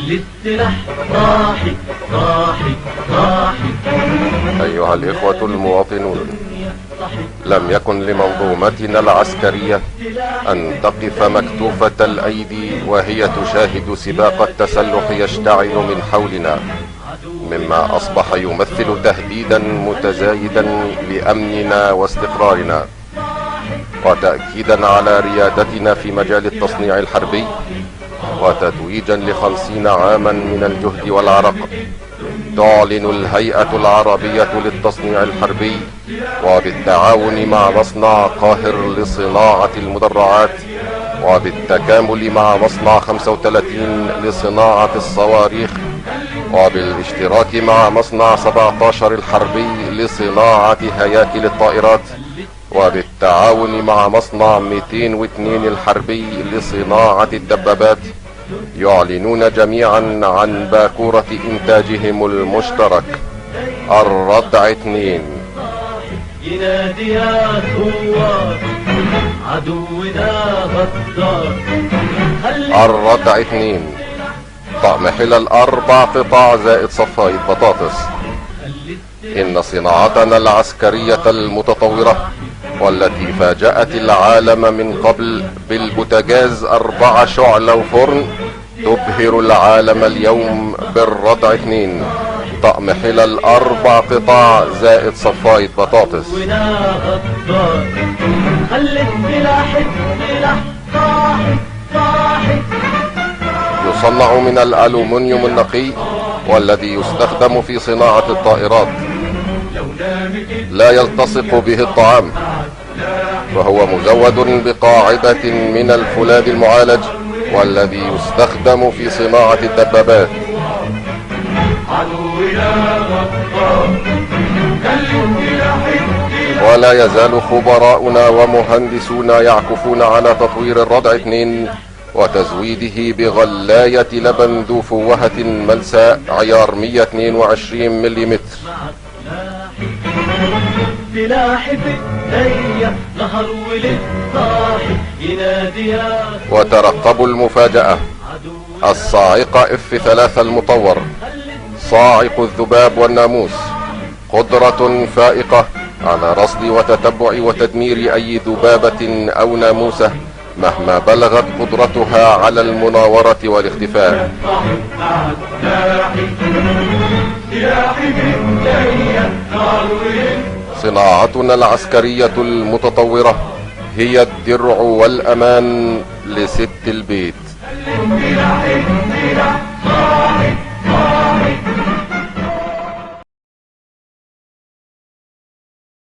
للسلاح صاحي صاحي صاحي. أيها الإخوة المواطنون، لم يكن لمنظومتنا العسكرية أن تقف مكتوفة الأيدي وهي تشاهد سباق التسلح يشتعل من حولنا، مما أصبح يمثل تهديدا متزايدا لأمننا واستقرارنا، وتأكيدا على ريادتنا في مجال التصنيع الحربي، وتتويجا ل50 عاما من الجهد والعرق. تعلن الهيئة العربية للتصنيع الحربي وبالتعاون مع مصنع قاهر لصناعة المدرعات، وبالتكامل مع مصنع 35 لصناعة الصواريخ، وبالاشتراك مع مصنع 17 الحربي لصناعة هياكل الطائرات، وبالتعاون مع مصنع 202 الحربي لصناعة الدبابات، يعلنون جميعا عن باكورة إنتاجهم المشترك الردع 2. ينادي يا ثوار عدونا غدار. الردع 2 طقم حلل 4 قطع زائد صفاية بطاطس. إن صناعتنا العسكرية المتطورة والتي فاجأت العالم من قبل بالبوتاجاز 4 شعلة وفرن تبهر العالم اليوم بالردع 2 طقم حلل 4 قطع زائد صفاية بطاطس. يصنع من الألومنيوم النقي والذي يستخدم في صناعة الطائرات، لا يلتصق به الطعام، فهو مزود بقاعدة من الفولاذ المعالج والذي يستخدم في صناعة الدبابات. ولا يزال خبراؤنا ومهندسونا يعكفون على تطوير الردع 2 وتزويده بغلاية لبن ذو فوهة ملساء عيار 122 ملم. وترقبوا المفاجأة، الصاعقة F3 المطور، صاعق الذباب والناموس، قدرة فائقة على رصد وتتبع وتدمير أي ذبابة أو ناموسة مهما بلغت قدرتها على المناورة والاختفاء. صناعتنا العسكرية المتطورة هي الدرع والأمان لست البيت.